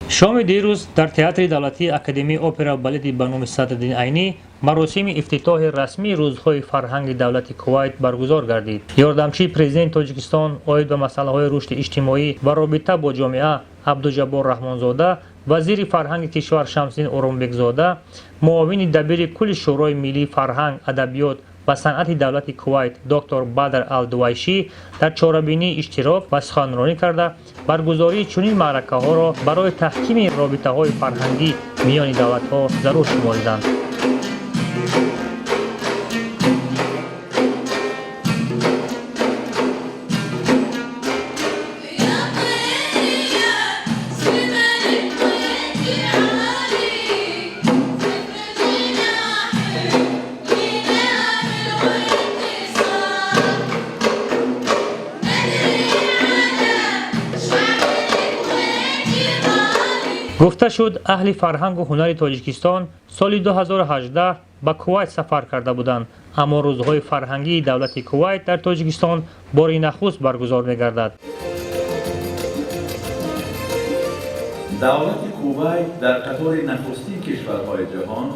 Шоми дирӯз дар Театри давлатии Академияи опера балети ба номи Садриддин Айнӣ маросими ифтитоҳи расмии Рӯзҳои фарҳанги давлати Кувайт баргузор гардид. Ёрдамчии президенти Тоҷикистон оид ба масъалаҳои рушди иҷтимоӣ ва робита бо ҷомеа Абдуҷаббор Раҳмонзода, вазири фарҳанги кишвар Шамсиддин Оромбекзода, муовини дабири кулли Шӯрои миллии фарҳанг, адабиёт ва санъати давлати Кувайт доктор Бадр ал-Дувайшӣ дар чорабинӣ иштирок ва суханронӣ карда, баргузории чунин маъракаҳоро барои таҳкими робитаҳои фарҳангӣ миёни давлатҳо зарур шумориданд. Гуфта шуд, аҳли фарҳангу ҳунари Тоҷикистон соли 2018 ба Кувайт сафар карда буданд, аммо Рӯзҳои фарҳангии давлати Кувайт дар Тоҷикистон бори нахуст баргузор мегардад. Давлати Кувайт дар қатори нахустин кишварҳои ҷаҳон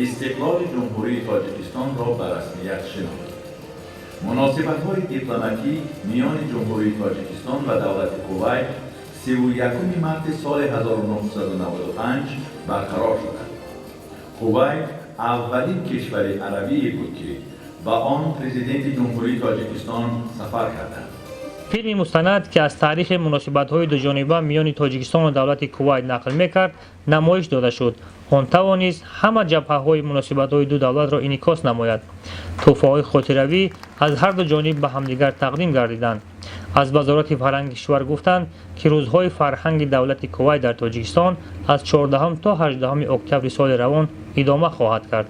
истиқлоли Ҷумҳурии Тоҷикистонро ба расмият шинохт. Муносибатҳои дипломатӣ миёни Ҷумҳурии Тоҷикистон ва давлати Кувайт 31 марти соли 1995 барқарор шуданд. Кувайт аввалин кишвари арабие буд, ки ба он президенти Ҷумҳурии Тоҷикистон сафар карданд. Филми мустанад, ки аз таърихи муносибатҳои дуҷониба миёни Тоҷикистону давлати Кувайт нақл мекард, намоиш дода шуд. Он тавонист ҳама ҷабҳаҳои муносибатҳои ду давлатро инъикос намояд. Тӯҳфаҳои хотиравӣ аз ҳарду ҷониб ба ҳамдигар тақдим гардиданд. Аз Вазорати фарҳанги кишвар гуфтанд, ки Рӯзҳои фарҳанги давлати Кувайт дар Тоҷикистон аз 14 то 18 октябри соли равон идома хоҳад кард.